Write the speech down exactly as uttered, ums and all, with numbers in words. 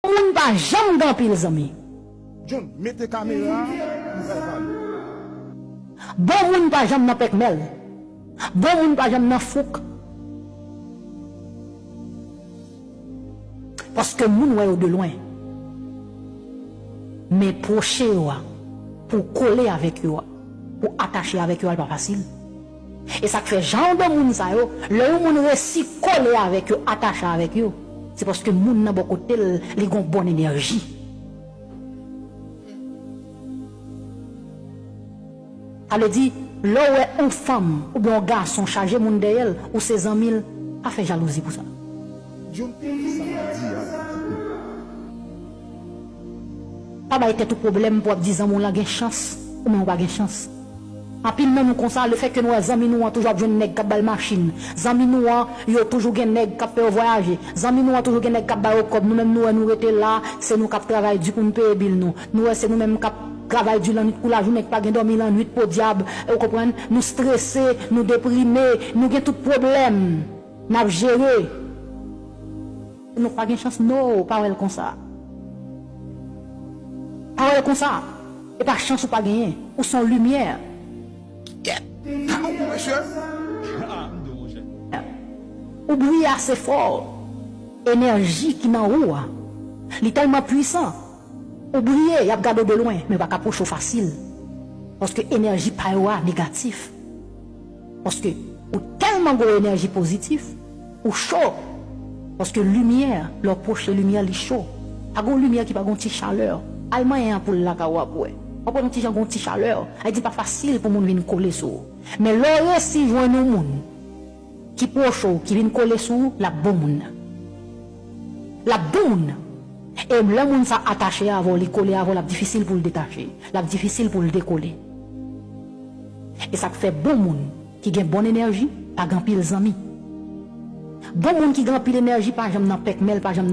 Bon moun pa janm gen anpil zanmi. John, mete kamera a, m pral pale. Bon moun pa janm nan pèkmèl. Bon moun pa janm nan fouk. Paske moun wè yo de lwen. Men pwoche yo a, pou w kole avèk yo a, pou w atache avèk yo a, li pa fasil. E sa k fè jan de moun sa yo, lè yon moun resi kole avèk yo, atache avèk yo, se paske moun nan bò kote l, li gen yon bòn enèji. Sa vle di, lè w wè yon fanm oubyen yon gason chaje moun dèyè l, ou se zanmi l, pa fè jalouzi pou sa. John, sa m ap di a, kite. Pa bay tèt ou pwoblèm pou w ap di zanmi w lan gen chans, ou menm ou pa gen chans. Anpil nan nou konsa, lefètke nou wè zanmi nou an toujou ap jwenn nèg k ap ba l machin, zanmi nou an, yo toujou gen nèg k ap fè yo vwayaje, zanmi nou an toujou gen nèg k ap ba yo kòb, nou menm nou wè nou rete la, se nou k ap travay di pou n peye bil nou. Nou wè se nou menm k ap travay di lannwit kou lajounen, k pa gen dòmi lannwit, podyab, ou konprann? Nou strese, nou deprime, nou gen tout pwoblèm n ap jere. Nou pa gen chans, no, pa wè l konsa. Pa wè l konsa. E pa chans ou pa genyen, ou se yon limyè. Kèt! Talon kou, mesye! Ou briye ase fò. Enèji ki nan ou a, li tèlman pwisan. Ou briye, y ap gade w de lwen, men yo pa ka pwoche w fasil. Paske enèji pa yo a negatif. Paske ou tèlman gen enèji pozitif, ou cho. Paske limyè, lè w pwoche limyè, li cho. Pa gen limyè ki pa gen yon ti chalè. Al manyen anpoul lakay ou a pou w wè. W ap wè yon ti jan gen yon ti chalè. Sa vle di pa fasil pou moun vin kole sou ou. Men lè w resi jwenn yon moun ki pwoche w, ki vin kole sou ou, l ap bon moun nan. L ap bon moun nan. E lè moun sa atache avè w, li kole avè w, l ap difisil pou l detache. L ap difisil pou l dekole. E sa k fè bon moun ki gen bon enèji pa gen anpil zanmi. Bon moun ki gen anpil enèji pa janm nan pèkmèl, pa janm